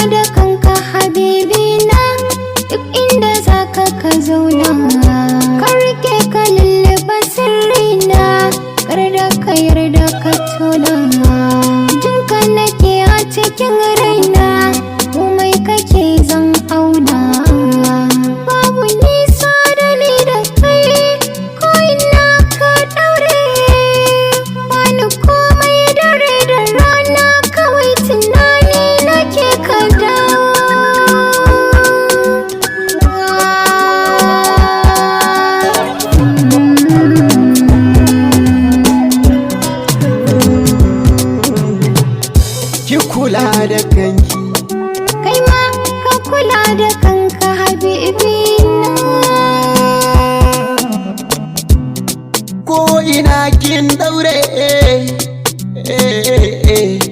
da kanka habibina, duk inda zaka ka zauna. Ka rike ka lullaba sirrina, kar da ka yarda ka tona. Jinka nake a cikin raina, komai kake zan auna. Babu nisa da ni da kai, ko ina ka daure. Bani komai dare da rana, kawai tunani nake ka dawo. Ki kula da kanki. Kai ma ka kula da kanka habibina. Ko ina kin daure, eh, eh, eh.